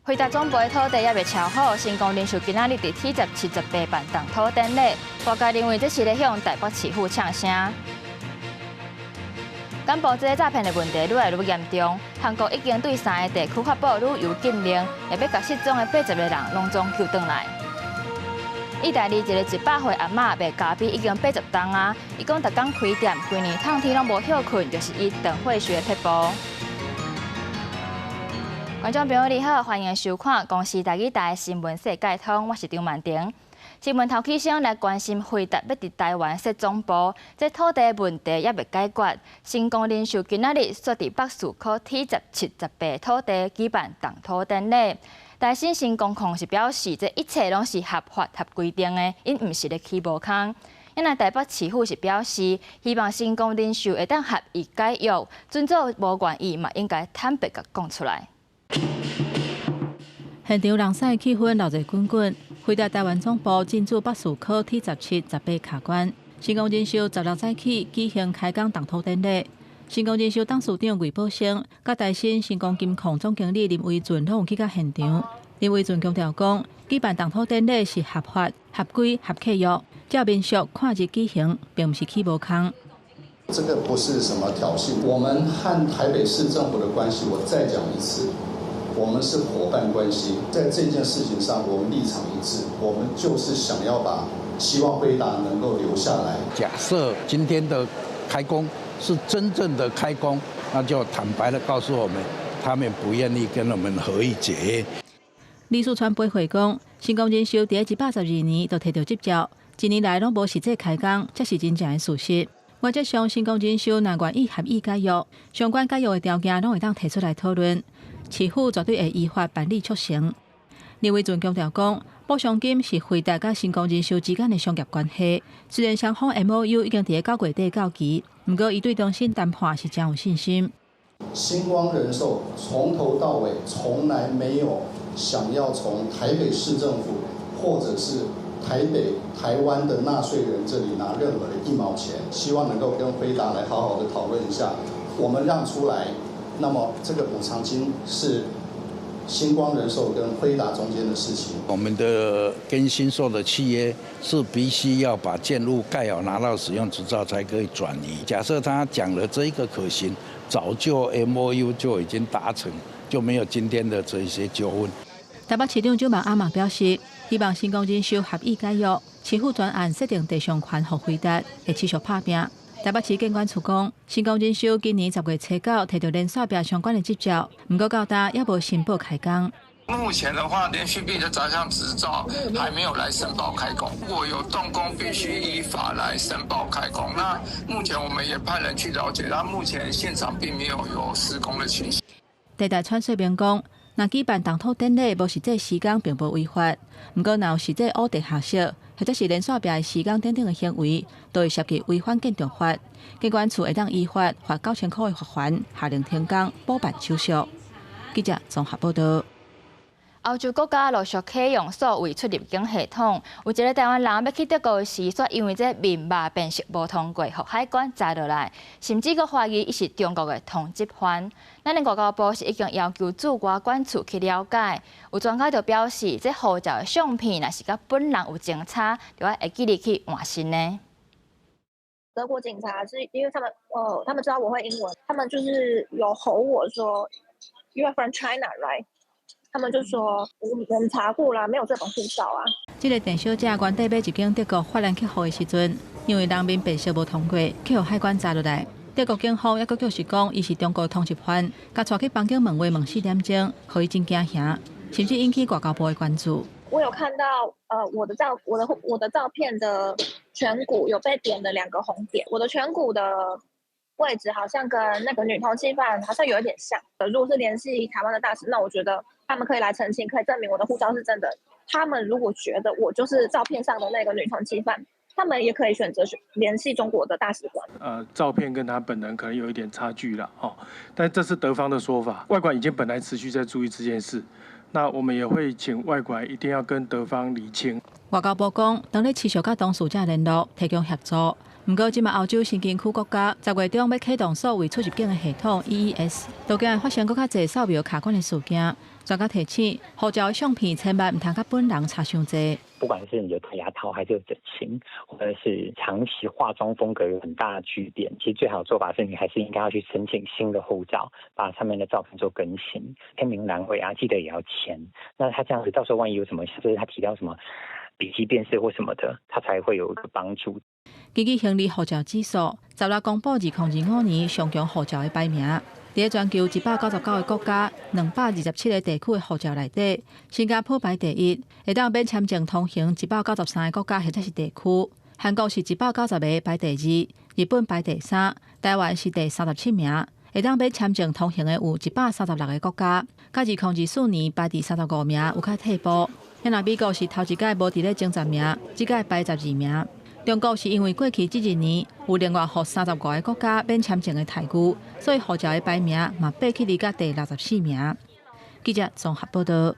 輝達總部的土地猶未敲好，星光人壽今仔日佇鐵閘78辦動土典禮，外界認為這是咧向台北市府嗆聲。柬埔寨詐騙的問題愈來愈嚴重，韓國已經對三个地區發布旅遊禁令，也欲共失蹤的80個人攏總救轉來。意大利一個100歲阿嬤賣咖啡已經80冬啊，伊講逐工開店，規年透天攏無歇睏，就是伊斷歲數的撇步。觀眾朋友你好，歡迎收看公視台語台新聞世界通，我是張曼婷。新聞頭起先來關心輝達欲佇台灣設總部，這土地問題猶未解決。星光人壽今仔日煞佇北士科鐵閘78土地舉辦動土典禮。台新新光控是表示，這一切攏是合法合規定的，𪜶毋是咧起無空。因為台北市府是表示，希望星光人壽會當合意解約，準祖無願意嘛，應該坦白共講出來。現場人屎氣氛鬧熱滾滾，輝達台灣總部進駐北士科鐵閘78卡關，星光人壽16早起舉行開工動土典禮。星光人壽董事長魏寶生、佮台新星光金控總經理林維俊攏有去到現場。林維俊強調講，舉辦動土典禮是合法、合規、合契約，照民俗看日舉行，並毋是起無空。這個不是什麼挑釁，我們和台北市政府的關係，我再講一次。我們是夥伴關係，在這件事情上，我們立場一致，我們就是想要把希望輝達能夠留下來。假設今天的開工是真正的開工，那就坦白的告訴我們，他們不願意跟我們合意解約。李樹川回講，星光人壽佇112年就提著執照，一年來攏無實際開工，這是真正的事實。原則上，星光人壽若願意合意解約，相關解約的條件攏會當提出來討論。市府絕對會依法辦理促成。林維俊強調講，補償金是輝達佮星光人壽之間的商業關係。雖然雙方 MOU 已經佇9月底到期，毋過伊對中心談判是誠有信心。星光人壽從頭到尾從來沒有想要從台北市政府或者是台北台灣的納稅人這裡拿任何的一毛錢，希望能夠跟輝達來好好的討論一下，我們讓出來。那麼這個補償金是星光人壽跟輝達中間的事情。我們的跟新壽的契約是必須要把建物蓋好，拿到使用執照才可以轉移。假設他講了這一個可行，早就 MOU 就已經達成，就沒有今天的這一些糾紛。台北市長周曼阿瑪表示，希望星光人壽合意解約，市府專案設定地上權予輝達，會持續拍拚。台北市建管處講，星光人壽今年10月初9提著連線壁相關的執照，毋過到今猶無申報開工。目前的話，連續壁的雜項執照還沒有來申報開工。如果有動工，必須依法來申報開工。那目前我們也派人去了解，但目前現場並沒有有施工的情形。地大傳說明講，若舉辦動土典禮無實際施工，並無違法。毋過若有實際挖地下室，或者是連線壁的施工等等的行為，都會涉及違反建築法。建管處會當依法罰9000塊的罰鍰，下令停工補辦手續。記者綜合報道。歐洲國家陸續啟用數位出入境系統，有一个台灣人欲去德國時，煞因為這面目辨識無通過，予海關查落來，甚至閣懷疑伊是中國的通緝犯。咱的外交部是已經要求駐外館處去了解，有專家就表示，這護照的相片若是佮本人有前差，就愛會記得去換新的。德國警察是因為他們知道我會英文，他們就是有吼我說，You are from China, right？他們就說，我們查過啦，沒有這本護照啊。這个鄭小姐原底欲入境德國法蘭克福的時陣，因為人面辨識無通過，去予海關查落來。德國警方猶閣繼續講，伊是中國通緝犯，共帶去房間問話問4點鐘，予伊真驚嚇，甚至引起外交部的關注。我有看到，我的照片的顴骨有被點了兩個紅點，我的顴骨的位置好像跟那個女通緝犯好像有一點像。如果是聯繫台灣的大使，那我覺得他們可以來澄清，可以證明我的護照是真的。他們如果覺得我就是照片上的那個女通緝犯，他們也可以選擇聯繫中國的大使館。照片跟他本人可能有一點差距了，哦，但這是德方的說法。外管已經本來持續在注意這件事，那我們也會請外管一定要跟德方釐清。外交部講，當咧持續佮當事者聯絡，提供協助。毋過，這馬歐洲新興區國家10月中欲啟動數位出入境的系統 EES，都驚會發生閣較濟掃描卡關的事件。專家提醒，護照的相片千萬毋通佮本人差傷濟。不管是你有戴牙套，還是有整形，或者是長期化妝風格有很大的巨變，其實最好的做法是你還是應該要去申請新的護照，把上面的照片做更新，簽名欄位啊，記得也要簽。那他這樣子，到時候萬一有什麼，就是他提到什麼筆跡辨識或什麼的，他才會有一個幫助。根據行李護照指數，十六公布2025年上強護照的排名，佇全球199個國家、227個地區的護照內底，新加坡排第一，會當免簽證通行193個國家或者是地區。韓國是190個排第二，日本排第三，台灣是第37名。會當免簽證通行的有136個國家，較2024年排第35名有較退步。若美國是頭一擺無佇咧前10名，這擺排12名。中國是因為過去這一年有另外予35個國家免簽證的待遇，所以護照的排名嘛爬起來到第64名。記者綜合報道。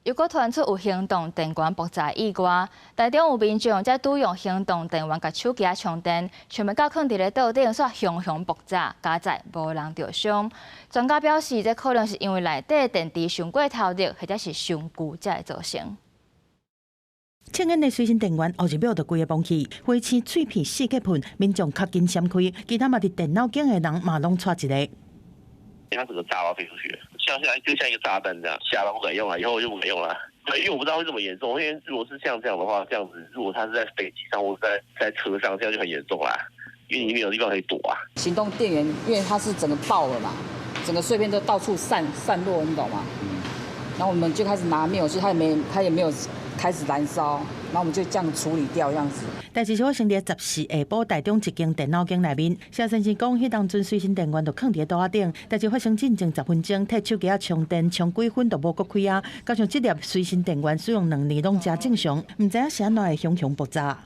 又閣傳出有行動電源爆炸意外，台中有民眾才拄用行動電源共手機充電，想袂到囥佇咧桌頂，煞熊熊爆炸，佳哉無人著傷。專家表示，這可能是因為內底電池傷過頭熱，或者是傷舊才會造成。刺眼的隨身電源，後一秒就規个崩去，火星碎片四界噴，民眾較緊閃開，其他嘛佇電腦間的人嘛攏掣一个。它整個炸到飛出去，像現在就像一個炸彈這樣，嚇到不敢用了，以後就不敢用了。對，因為我不知道會這麼嚴重，因為如果是像這樣的話，這樣子，如果它是在飛機上或者在車上，這樣就很嚴重啦，因為你沒有地方可以躲啊。行動電源，因為它是整個爆了嘛，整個碎片都到處散落，你懂嗎？然後我們就開始拿滅火器，它也沒有開始燃燒，然後我們就這樣處理掉，這樣子。代誌是發生佇14下晡台中一間電腦間內面，蕭先生講，彼當陣隨身電源就囥佇桌仔頂，代誌發生進前10分鐘，提手機仔充電，充幾分就無閣開啊。加上這粒隨身電源使用2年攏誠正常，毋知影是按怎會熊熊爆炸。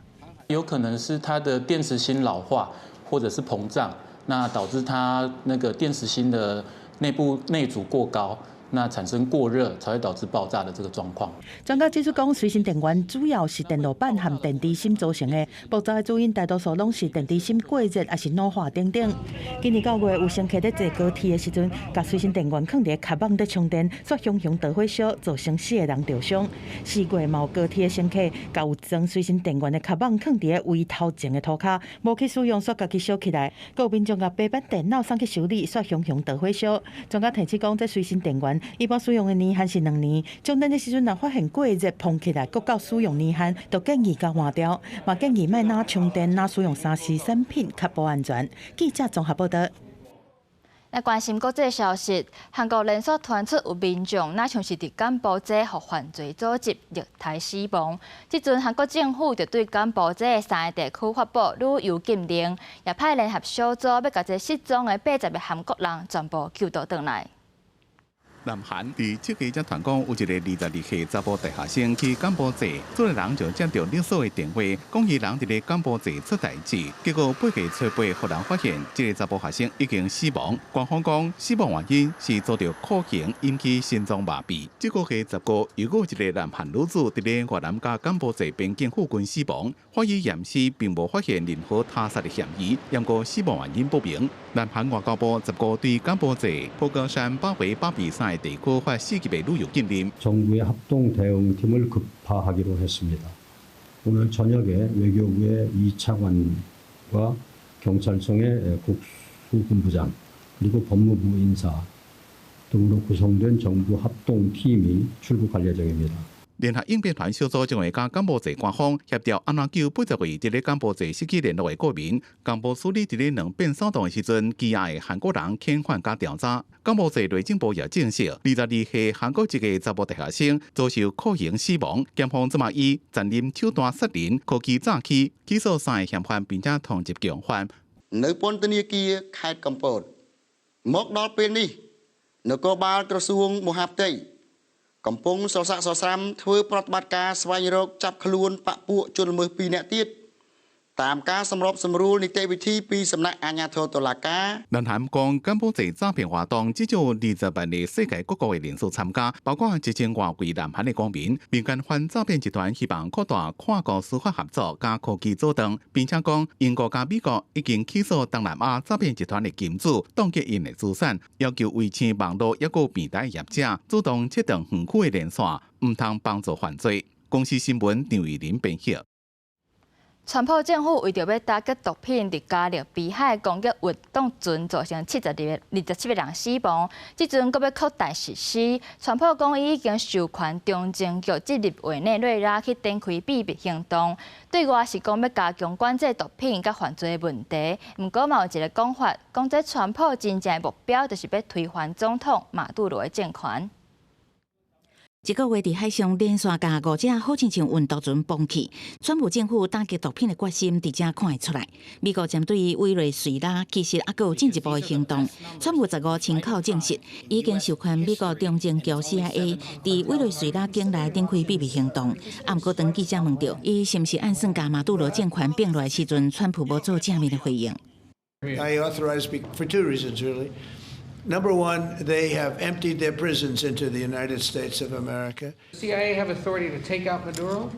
有可能是它的電池芯老化，或者是膨脹，那導致它那個電池芯的內部內阻過高。那產生過熱才會導致爆炸的這個狀況。專家指出講，隨身電源主要是電路板和電池芯造成的爆炸的主因，大多數攏是電池芯過熱，抑是老化等等。今年9月，有乘客佇坐高鐵的時陣，共隨身電源囥佇跤蠓佇充電，煞熊熊著火燒，造成四個人著傷。4月嘛有高鐵的乘客，共有裝隨身電源的跤蠓囥佇位頭前的塗跤，無去使用，煞家己燒起來。閣有民眾共平板電腦送去修理，煞熊熊著火燒。專家提醒講，這隨身電源一般使用的年限是2年，充電的時陣若發現過熱膨起來，閣到使用年限，就建議共換掉。嘛建議莫若充電，若使用3C 產品較保安全。記者綜合報道。來關心國際消息，韓國連續傳出有民眾，若像是佇柬埔寨予犯罪組織虐待死亡。這陣韓國政府就對柬埔寨的三个地區發布旅遊禁令，也派聯合小組欲共這失蹤的80個韓國人全部救倒轉來。南韓佇7月才傳講有一个22歲查埔大學生去柬埔寨，厝內人就接著勒索的電話，講伊人佇咧柬埔寨出代誌，結果8月初8，予人發現這个查埔學生已經死亡。官方講死亡原因是遭著酷刑引起心臟麻痹。這個月15，又閣有一个南韓女子佇咧越南佮柬埔寨邊境附近死亡，法醫驗屍並無發現任何他殺的嫌疑，毋過死亡原因不明。南韓外交部15對柬埔寨普高山巴維巴比山地區發四級的旅遊禁令。 정부의 합동 대응팀을 급파하기로 했습니다. 오늘 저녁에 외교부의 이 차관과 경찰청의 국수본부장 그리고 법무부 인사 등으로 구성된 정부 합동팀이 출국할 예정입니다. 聯合應變團小組將會佮柬埔寨官方協調，按怎救80位佇咧柬埔寨失去聯絡的國民。共無處理佇咧兩變騷動的時陣，羈押的韓國人遣返佮調查。柬埔寨內政部也證實，22歲韓國籍的查埔大學生遭受酷刑死亡，檢方這馬以殘忍手段殺人、科技詐欺起訴三个嫌犯，並且通緝共犯。 នៅពន្ធនាគារខេត្តកំពតមកដល់ពេលនេះនគរបាលក្រសួងមហាផ្ទៃកំពុងសរស័កសរស្រាំធ្វើប្រតិបត្តិការស្វែងរកចាប់ខ្លួនបពពួកជនល្មើស2នាក់ទៀត តាមការសម្របសម្រួលនីតិវិធីពីសំណាក់អាជ្ញាធរតុលាការ 南韓講柬埔寨詐騙活動至少20萬个世界各國的人士參加，包括1000外位南韓的公民。民間反詐騙集團希望擴大跨國司法合作佮科技組裝，並且講英國佮美國已經起訴東南亞詐騙集團的金主，凍結𪜶的資產，要求衛星網路抑閣平台業者主動切斷園區的連線，毋通幫助犯罪。公視新聞張玉林編譯。川普政府為著欲打擊毒品，佇加勒比海攻擊運毒船，造成27個人死亡。這陣閣欲擴大實施。川普講，伊已經授權中情局進入委內瑞拉去展開秘密行動。對外是講欲加強管制毒品佮犯罪問題。毋過嘛有一个講法，講這川普真正的目標就是欲推翻總統馬杜羅的政權。這個月佇海上連續共五隻好親像運毒船崩去，川普政府打擊毒品的決心佇遮看會出來。美國針對委內瑞拉其實猶閣有進一步的行動。川普15親口證實，已經授權美國中情局 CIA 佇委內瑞拉境內展開秘密行動。啊，毋過當記者問著，伊是毋是按算共馬杜羅政權併落來時陣，川普無做正面的回應。 I authorized for two reasons, really. Number one, they have emptied their prisons into the United States of America. CIA have authority to take out Maduro?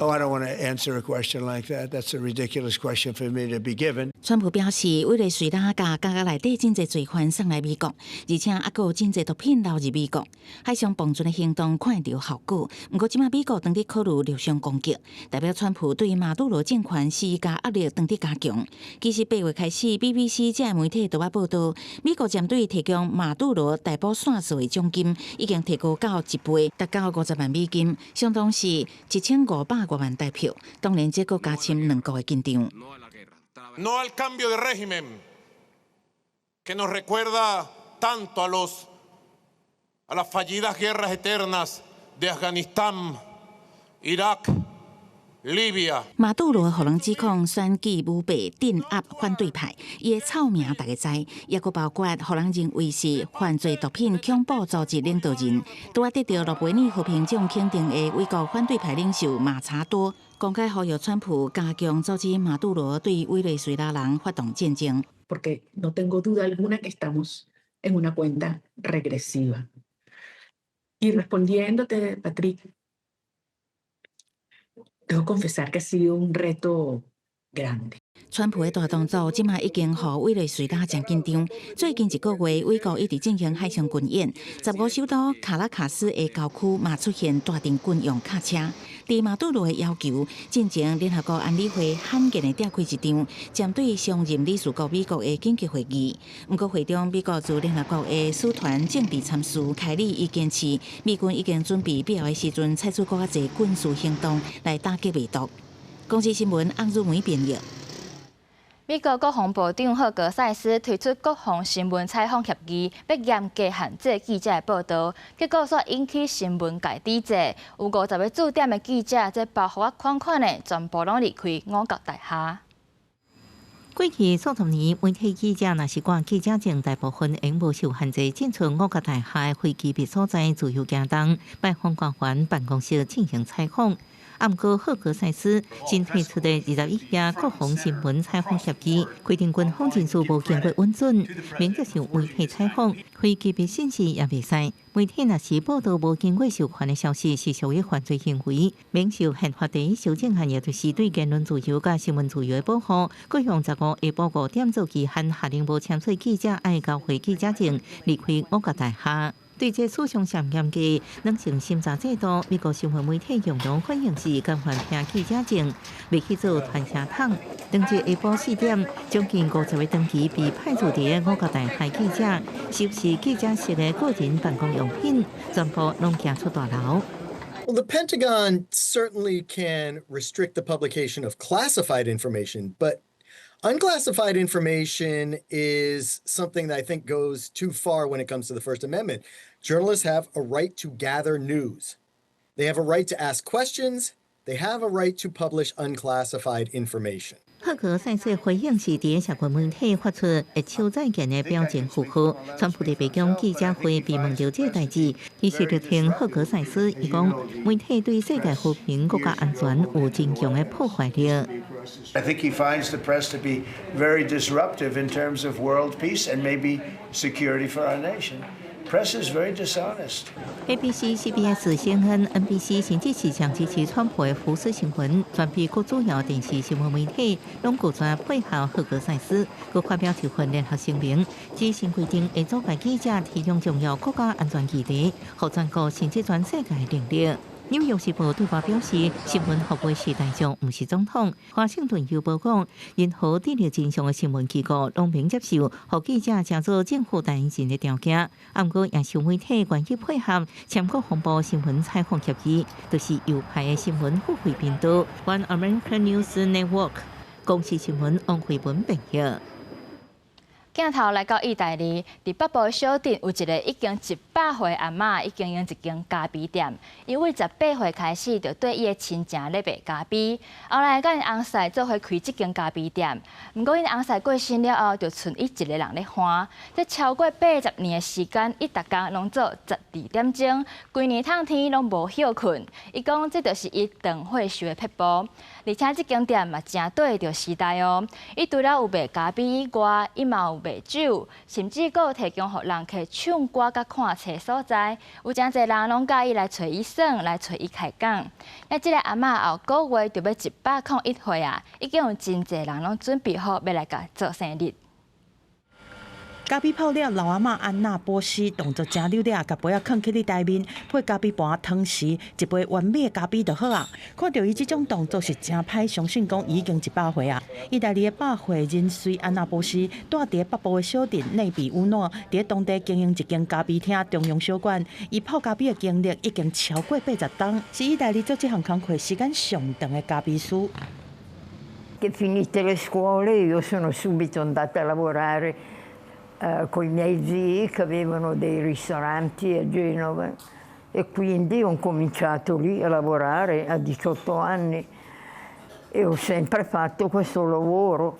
Oh, I don't want to answer a question like that. That's a ridiculous question for me to be given. 川普表示，委內瑞拉共監獄內底真濟罪犯送來美國，而且猶閣有真濟毒品流入美國。海上綁船的行動看會著效果，毋過這擺美國當佇考慮陸上攻擊，代表川普對馬杜羅政權施加壓力當佇加強。其實8月開始，BBC 這个媒體都有報道，美國針對提供馬杜羅逮捕線索的獎金已經提高到一倍，達到50萬美金，相當是1500外萬台票。當然，這閣加深兩國的緊張。 No al cambio de régimen que nos recuerda tanto a las fallidas guerras eternas de Afganistán, Irak, Libia。馬杜羅予人指控選舉舞弊、鎮壓反對派，伊的臭名大家知，抑閣包括予人認為是犯罪毒品恐怖組織領導人，拄仔得著諾貝爾和平獎肯定的美國反對派領袖馬查多，公開呼籲川普加強阻止馬杜羅對委內瑞拉人發動戰爭。 Porque no tengo duda alguna que estamos en una cuenta regresiva. Y respondiéndote, Patrick, debo confesar que ha sido un reto grande. 川普的大動作，這馬已經予委內瑞拉誠緊張。最近一個月，美國一直進行海上軍演，15首都卡拉卡斯的郊區嘛出現大陣軍用卡車。佇馬杜羅的要求，進前聯合國安理會罕見的召開一場針對常任理事國美國的緊急會議。毋過會中，美國駐聯合國的使團政治參事凱利伊堅持，美軍已經準備必要的時陣採取閣較濟軍事行動來打擊賣毒。公視新聞翁汝梅編譯。美國國防部長赫格塞斯推出國防新聞採訪協議，欲嚴格限制記者的報導，結果煞引起新聞界抵制。有50個駐點的記者，這包袱仔款款的，全部攏離開五角大廈。過去數十年，媒體記者若是掛記者證，大部分會無受限制進出五角大廈非機密所在，自由行動，拜訪官員辦公室進行採訪。啊，毋過赫格塞斯新推出的21頁國防新聞採訪協議，規定軍方人士無經過允准，免接受媒體採訪，非機密信息也袂使。媒體若是報導無經過授權的消息，是屬於犯罪行為，免受憲法第一修正案，也就是對言論自由佮新聞自由的保護。閣用15下晡5點做期限，下令無簽署記者愛交回記者證，離開五角大廈。對這史上上嚴格軟性審查制度，美國新聞媒體強烈反應是甘願憑記者證，袂去做傳聲筒。當日下晡4點，將近50個長期被派駐佇五角大廈記者，收拾記者室的個人辦公用品，全部攏行出大樓。 Well, the Pentagon certainly can restrict the publication of classified information, but unclassified information is something that I think goes too far when it comes to the First Amendment. Journalists have a right to gather news. They have a right to ask questions. They have a right to publish unclassified information. 赫格塞斯回應是佇社群媒體發出握手再見的表情符號。川普佇白宮記者會被問著這个代誌，伊是力挺赫格塞斯，伊講媒體對世界和平、國家安全有真強的破壞力。I think he finds the press to be very disruptive in terms of world peace and maybe security for our nation. Press is very dishonest. ABC、CBS、CNN、NBC，甚至是上支持川普的福斯新聞，全美國主要電視新聞媒體攏拒絕配合赫格塞斯，閣發表一份聯合聲明，指新規定會阻礙記者提供重要國家安全議題，予全國甚至全世界能力。紐約時報對外表示，新聞服務是大眾，毋是總統。華盛頓郵報講，任何致力真相的新聞機構攏免接受，予記者成做政府代言人的條件。啊，毋過也是媒體願意配合簽國防部新聞採訪協議，就是右派的新聞付費頻道 One American News Network。公視新聞王慧文編譯。鏡頭來到意大利，佇北部小鎮有一个已經100歲阿嬤，伊經營一間咖啡店。伊對18歲開始就綴伊的親情咧賣咖啡，後來佮𪜶翁婿做伙開這間咖啡店。毋過𪜶翁婿過身了後，就賰伊一个人咧看。這超過80年的時間，伊逐工攏做12點鐘，規年透天攏無歇睏。伊講這就是伊長歲壽的撇步。而且這間店嘛誠綴著時代哦。伊除了有賣咖啡以外，伊嘛有賣酒，甚至閣有提供予人客唱歌佮看冊所在。有誠濟人攏佮意來揣伊耍，來揣伊開講。啊，這个阿嬤後個月就欲101歲啊，已經有真濟人攏準備好欲來共做生日。咖啡泡了，老阿嬤安娜波斯動作誠溜掠，共杯仔囥去咧台面，配咖啡盤湯匙，一杯完美的咖啡就好啊。看著伊這種動作是誠歹相信，講伊已經100歲啊。意大利的百歲人瑞安娜波斯，蹛佇北部的小鎮內比烏諾，佇當地經營一間咖啡廳中央小館。伊泡咖啡的經歷已經超過80冬，是意大利做這項工課時間上長的咖啡師。 Che finite le scuole io sono subito andata a lavorare con i miei zii che avevano dei ristoranti a Genova e quindi ho cominciato lì a lavorare a 18 anni e ho sempre fatto questo lavoro.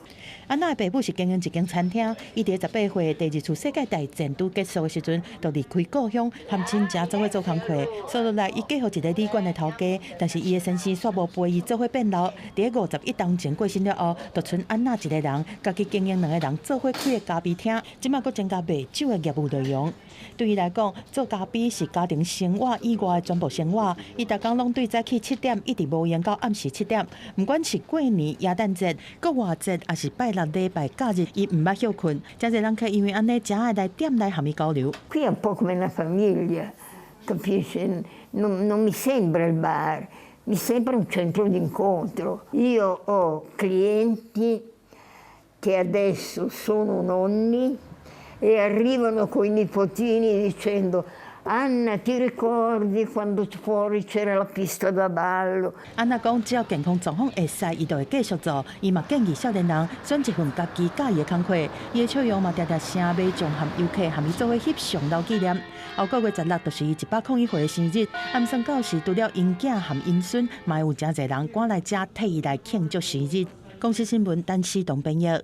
安娜的爸母是經營一間餐廳，伊佇18歲第二次世界大戰拄結束的時陣，就離開故鄉，和親情做伙做工課。紲落來，伊嫁予一个旅館的頭家，但是伊的先生煞無陪伊做伙變老。佇51冬前過身了後，就賰安娜一个人，家己經營兩个人做伙開的咖啡廳，這馬閣增加賣酒的業務內容。對伊來講，做咖啡是家庭生活以外的全部生活。伊逐工攏對早起7點，一直無閒到暗時7點。毋管是過年、耶誕節、復活節，抑是拜六禮拜假日，伊毋捌歇睏。誠濟人客因為按呢，誠愛來店內和伊交流。 Qui è un po' come una famiglia, capisci? Non mi sembra il bar, mi sembra un centro d'incontro. Io ho clienti che adesso sono nonni e arrivano coi nipotini dicendo: "Anna, ti ricordi quando fuori c'era la pista da ballo?" 安娜講，只要健康狀況會使，伊就會繼續做。伊嘛建議少年人選一份家己佮意的工課。伊的笑容嘛，定定聲馬眾和遊客和伊做伙翕相留紀念。後個月16就是伊101歲的生日，暗算到時除了𪜶囝和𪜶孫，嘛會有誠濟人趕來遮替伊來慶祝生日。公視新聞陳思東編譯。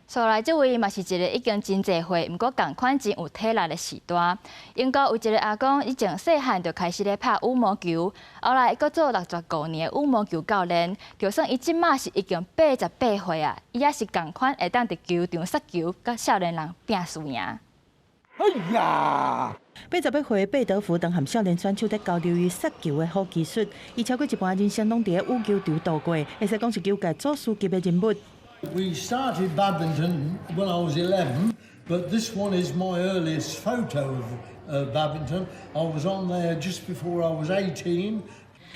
紲來這位嘛是一个已經真濟歲，毋過仝款真有體力的序大。英國有一个阿公，伊從細漢就開始咧拍羽毛球，後來閣做65年的羽毛球教練。就算伊這馬是已經88歲啊，伊也是仝款會當佇球場殺球，佮少年人拚輸贏。哎呀！88歲貝德福當和少年選手佇交流伊殺球的好技術，伊超過一半人生攏佇羽球場度過，會使講是球界祖師級的人物。 We started badminton when I was 11, but this one is my earliest photo of badminton. I was on there just before I was 18.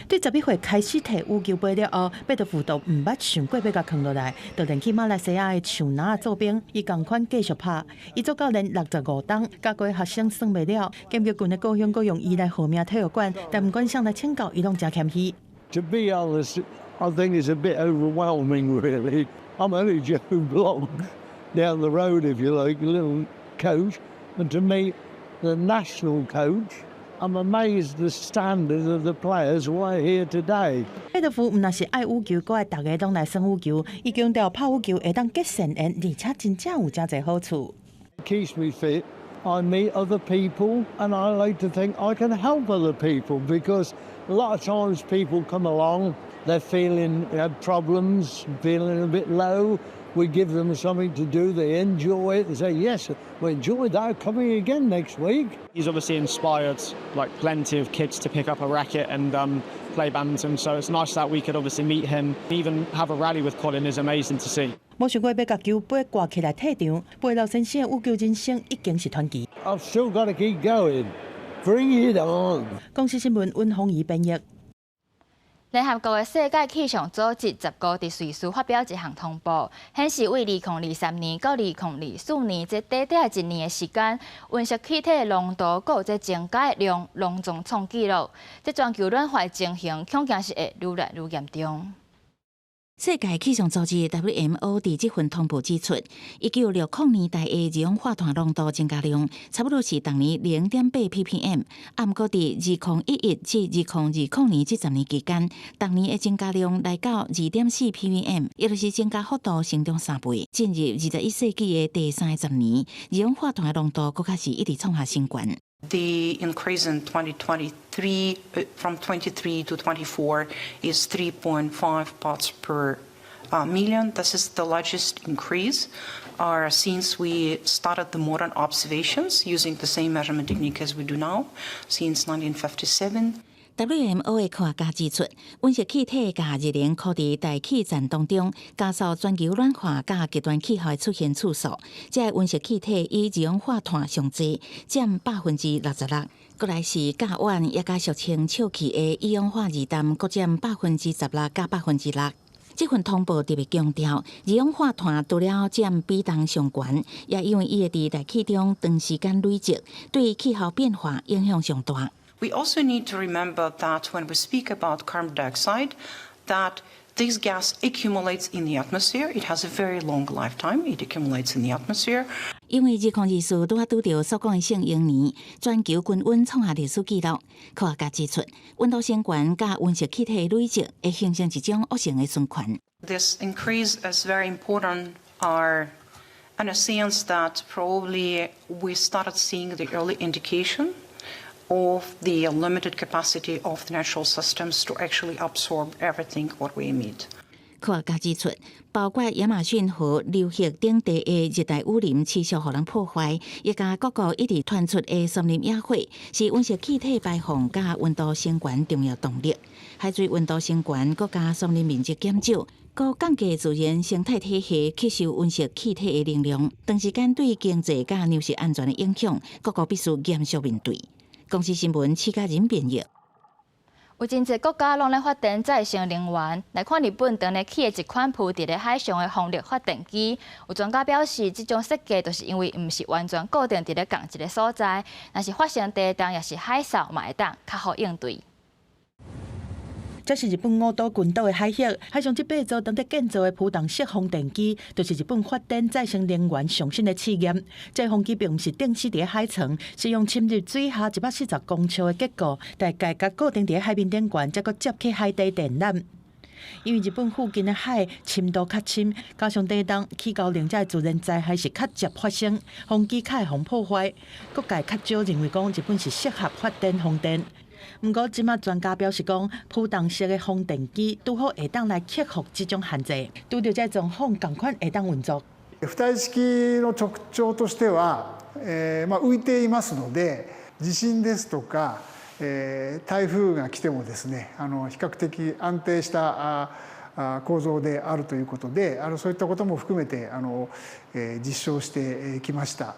對11歲開始提羽球杯了後，貝德福就毋捌想過欲共囥落來，就練去馬來西亞的樹林做兵，伊仝款繼續拍。伊做教練65冬，教過學生算袂了。兼著近的故鄉，閣用伊來號名體育館，但毋管誰來請教，伊攏誠謙虛。 To be honest, I think it's a bit overwhelming, really. I'm only Joe Bloggs down the road, if you like, a little coach, and to meet the national coach, I'm amazed the standard of the players who are here today. 貝德福毋但是愛羽球，閣愛逐家攏來耍羽球。伊強調拍羽球會當結善緣，而且真正有誠濟好處。 Keeps me fit. I meet other people, and I like to think I can help other people because a lot of times people come along, They're feeling have problems, feeling a bit low. We give them something to do. They enjoy it. They say, "Yes, we enjoyed that. Coming again next week." He's obviously inspired like plenty of kids to pick up a racket and play badminton. So it's nice that we could obviously meet him. Even have a rally with Colin is amazing to see. 無想過欲共球杯掛起來退場，貝老先生羽球人生已經是傳奇。 I've still got to keep going. Bring it on. 公視新聞溫宏儀編譯。聯合國的世界氣象組織15佇瑞士發表一項通報，顯示對2023年到2024年這短短一年的時間，溫室氣體濃度閣有這增加的量，攏總創紀錄。這全球暖化情形恐驚是會愈來愈嚴重。世界氣象組織 WMO 佇這份通報指出，1960年代的二氧化碳濃度增加量，差不多是逐年0.8 ppm。啊，毋過佇2011至2020年這10年期間，逐年的增加量來到2.4 ppm，也就是增加幅度成長3倍。進入21世紀的第三個十年，二氧化碳的濃度閣較是一直創下新懸。 The increase in 2023, from 23 to 24, is 3.5 parts per million. This is the largest increase since we started the modern observations using the same measurement technique as we do now, since 1957. WMO 的科學家指出，溫室氣體佮熱能箍佇大氣層當中，加速全球暖化佮極端氣候的出現次數。這个溫室氣體以二氧化碳上濟，佔66%。閣來是甲烷，也佮俗稱笑氣的一氧化二氮，閣佔16%佮6%。這份通報特別強調，二氧化碳除了佔比重上懸，也因為伊會佇大氣中長時間累積，對氣候變化影響上大。 We also need to remember that when we speak about carbon dioxide, that this gas accumulates in the atmosphere. It has a very long lifetime. It accumulates in the atmosphere. 因為2024拄仔拄著所講的聖嬰年，全球均溫創下歷史紀錄。科學家指出，溫度升懸佮溫室氣體累積會形成一種惡性的循環。 This increase is very important are in a sense that probably we started seeing the early indication of the limited capacity of the natural systems to actually absorb everything what we emit. 科學家指出，包括亞馬遜河流域等地的熱帶雨林持續予人破壞，以及各國一直傳出的森林野火，是溫室氣體排放佮溫度升懸重要動力。海水溫度升懸，閣加森林面積減少，閣降低自然生態體系吸收溫室氣體的能量，長時間對經濟佮糧食安全的影響，各國必須嚴肅面對。公視新聞，施嘉仁編譯。有真濟國家攏咧發展再生能源，來看日本當咧起的一款浮佇咧海上的風力發電機。有專家表示，這種設計就是因為毋是完全固定佇咧仝一个所在，若是發生地震抑是海嘯，嘛會當較好應對。這是日本五島群島的海域，海上這八座當地建造的浮動式風電機，就是日本發展再生能源上新的試驗。這個風機並毋是釘死佇海床，是用深入水下140公尺的結構，來共佮固定佇海面頂懸，才閣接去海底電纜。因為日本附近的海深度較深，加上地動、起高能這自然災害是較捷發生，風機較會予破壞。各界較少認為講日本是適合發展風電。毋過，這馬專家表示講，浮動式的風電機拄好會當來克服這種限制，拄著這狀況仝款會當運作。浮体式の特徴としては、まあ浮いていますので、地震ですとか、台風が来てもですね、比較的安定した構造であるということで、そういったことも含めて実証してきました。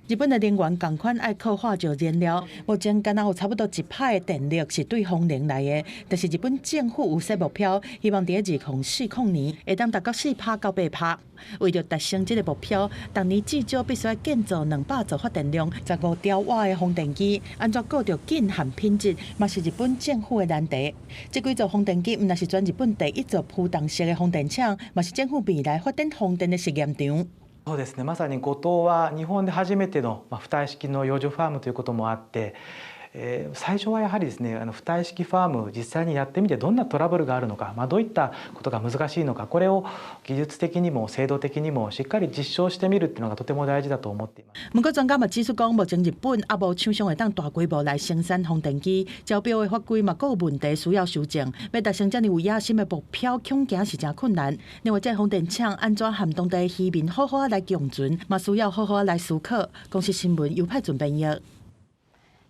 日本的能源仝款愛靠化石燃料，目前敢若有差不多1%的電力是對風能來的。但是日本政府有設目標，希望佇2040年會當達到4%到8%。為著達成這个目標，逐年至少必須愛建造200座發電量15兆瓦的風電機。按怎顧著禁限品質，嘛是日本政府的難題。這幾座風電機毋但是全日本第一座浮動式的風電廠，嘛是政府未來發展風電的實驗場。そうですね。まさに五島は日本で初めての浮体式の洋上ファームということもあって、最初はやはりですね、浮体式ファーム実際にやってみてどんなトラブルがあるのか、どういったことが難しいのか、これを技術的にも制度的にもしっかり実証してみるっていうのがとても大事だと思っています。毋過專家嘛指出講，目前日本猶無廠商會當大規模來生產風電機，招標的法規嘛閣有問題需要修正，欲達成遮爾有野心的目標，恐驚是誠困難。另外，這風電廠按怎和當地漁民好好來共存，嘛需要好好來思考。公視新聞尤派準編譯。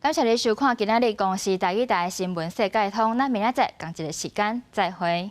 感謝你收看今仔日公視台語台新聞世界通，咱明仔載仝一个時間再會。